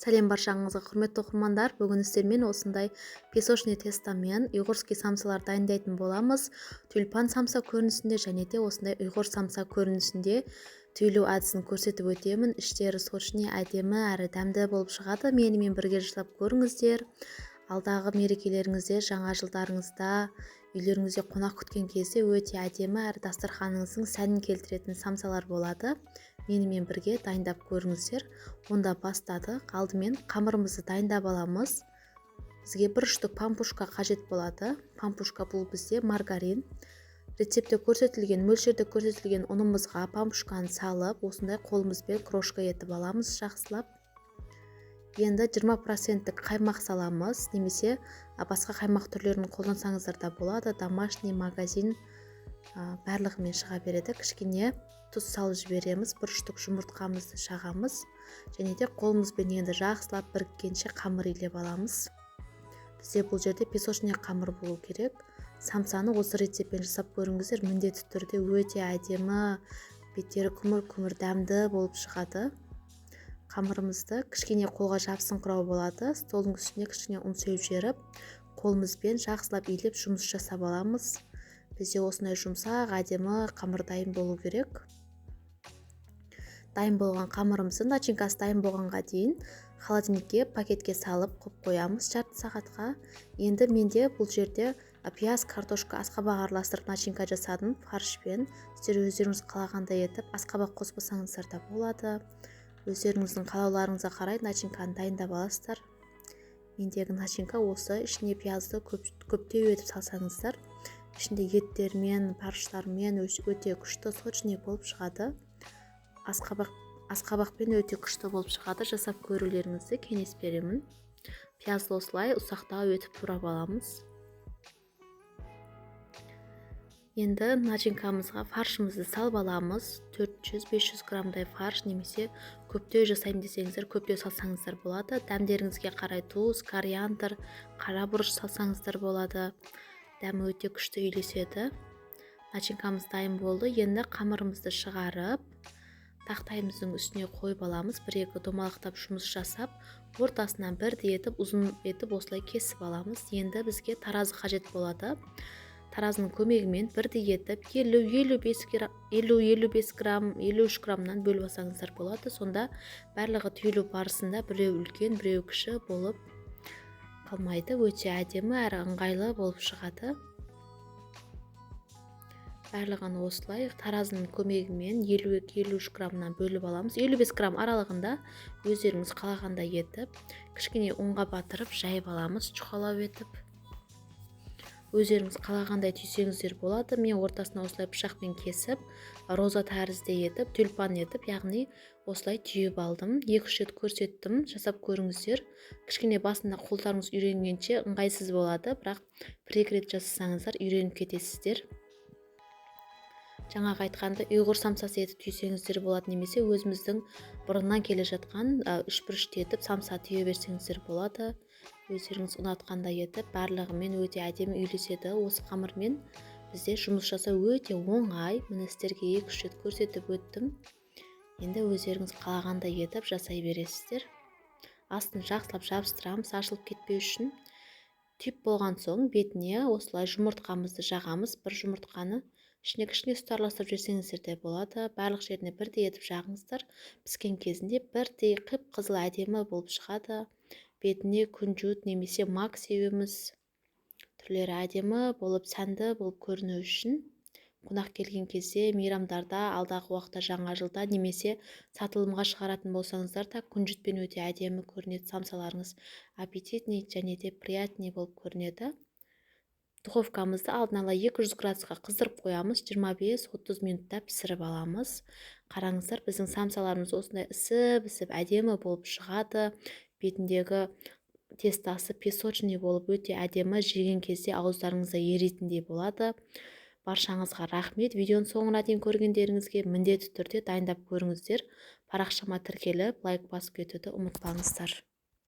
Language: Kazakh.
Сәлем баршаңызға, құрметті оқырмандар! Бүгін сіздермен осындай песочный тестомен уйғурский самсалар дайындайтын боламыз. Тюльпан самса көрінісінде және де осындай ұйғыр самса көрінісінде түйілу әдісін көрсетіп өтемін. Іштері сочный, әдемі әрі дәмді болып шығады. Менімен бірге жасап көріңіздер. Алдағы мерекелеріңізде, жаңа жылдарыңызда, үйлеріңізде қонақ күткен кезде өте әдемі әрі дастарханыңыздың сәнін келтіретін самсалар болады. Менімен бірге дайындап көріңіздер. Онда бастадық. Алдымен қамырымызды дайындап аламыз. Бізге бір штук пампушка қажет болады. Пампушка бұл бізде маргарин. Рецептте көрсетілген мөлшерде көрсетілген ұнымызға пампушканы салып, осындай қолымызбен крошка етіп аламыз жақсылап. Енді 20%-тік қаймақ саламыз немесе басқа қаймақ түрлерін қолдансаңыздар да болады. Домашний, магазин, барлығымен шыға береді. Кішкене тұз салып жібереміз, бір штук жұмыртқамызды шағамыз және де қолымызбен енді жақсылап біріккенше қамыр илеп аламыз. Бізде бұл жерде песочный қамыр болу керек. Самсаны осы рецептпен жасап көріңіздер, міндетті түрде өте әдемі, беттері күмір-күмір, дәмді болып шығады. Қамырымызды кішкене қолға жабысыңқырау болады. Столдың үстіне кішкене ұн сеуіп жіберіп, қолымызбен жақсылап илеп жұмыс жасап аламыз. Бізде осындай жұмсақ, әдемі қамыр дайын болу керек. Дайын болған қамырымызды начинкасы дайын болғанға дейін холодильникке пакетке салып қойып қоямыз жарты сағатқа. Енді менде бұл жерде пияз, картошка, асқабақ араластырып начинка жасадым фаршпен. Сіздер өздеріңіз қалағандай етіп асқабақ қоспасаңыздар да болады. Өздеріңіздің қалауларыңызға қарай начинканы дайындап аласыздар. Мендегі начинка осы, ішіне пиязды көптеу етіп салсаңыздар, ішінде еттермен, фарштармен өте күшті, сочный болып шығады. Асқабақпен өте күшті болып шығады. Жасап көрулеріңізді кеңес беремін. Пиязды осылай ұсақтау етіп турап аламыз. Енді начинкамызға фаршымызды салып аламыз. 400-500 граммдай фарш немесе көптеу жасаймын десеңіздер, көптеу салсаңыздар болады. Дәмдеріңізге қарай тұз, кориандр, қара бұрыш салсаңыздар болады. Дәмі өте күшті үйлеседі. Начинкамыз дайын болды. Енді қамырымызды шығарып, тақтайымыздың үстіне қойып аламыз. Бір-екі домалақтап жұмыс жасап, ортасынан бірдей етіп, ұзын етіп осылай кесіп аламыз. Енді бізге таразы қажет болады. Таразының көмегімен бірдей етіп 50, 55 грамм, 53 граммнан бөліп алсаңыздар болады. Сонда барлығы түйілу барысында біреу үлкен, біреу кіші болып қалмайды. Өте әдемі әрі ыңғайлы болып шығады. Барлығын осылай таразының көмегімен 52, 53 граммнан бөліп аламыз. 55 грамм аралығында өздеріңіз қалағандай етіп, кішкене ұнға батырып жайып аламыз, жұқалау етіп. Өздеріңіз қалағандай түйсеңіздер болады. Мен ортасына осылай пышақпен кесіп, роза тәрізді етіп, тюльпан етіп, яғни осылай түйіп алдым. 2-3 рет көрсеттім, жасап көріңіздер. Кішкене басында қолдарыңыз үйренгенше ыңғайсыз болады, бірақ бір-екі рет жасасаңыздар үйреніп кетесіздер. Жаңағы айтқанда ұйғыр самсасы етіп түйсеңіздер болады, немесе өзіміздің бұрыннан келе жатқан үшбұрышты етіп самса түйе берсеңіздер болады. Өздеріңіз ұнатқандай етіп, барлығымен өте әдемі үйлеседі. Осы қамырмен бізде жұмыс жасау өте оңай. Міне, сіздерге 2-3 рет көрсетіп өттім. Енді өздеріңіз қалағандай етіп жасай бересіздер. Астын жақсылап жабыстырамыз, ашылып кетпеу үшін. Түйіп болған соң бетіне осылай жұмыртқамызды жағамыз. Бір жұмыртқаны ішіне кішкене сүт араластырып жіберсеңіздер де болады. Барлық жеріне бірдей етіп жағыңыздар. Піскен кезінде бірдей қып-қызыл әдемі болып шығады. Бетіне күнжіт немесе мак себеміз. Түрлері әдемі болып, сәнді болып көріну үшін қонақ келген кезде, мейрамдарда, алдағы уақытта жаңа жылда немесе сатылымға шығаратын болсаңыздар да күнжітпен өте әдемі көрінеді. Самсаларыңыз аппетитный және де приятный болып көрінеді. Духовкамызды алдын ала 200 градусқа қыздырып қоямыз. 25-30 минутта пісіріп аламыз. Қараңыздар, біздің самсаларымыз осындай ісіп-ісіп әдемі болып шығады. Бетіндегі тестасы песочный болып өте әдемі, жеген кезде ауыздарыңызда еритіндей болады. Баршаңызға рахмет. Видеоның соңына дейін көргендеріңізге. Міндетті түрде дайындап көріңіздер. Парақшама тіркеліп, лайк басып кетуді ұмытпаңыздар.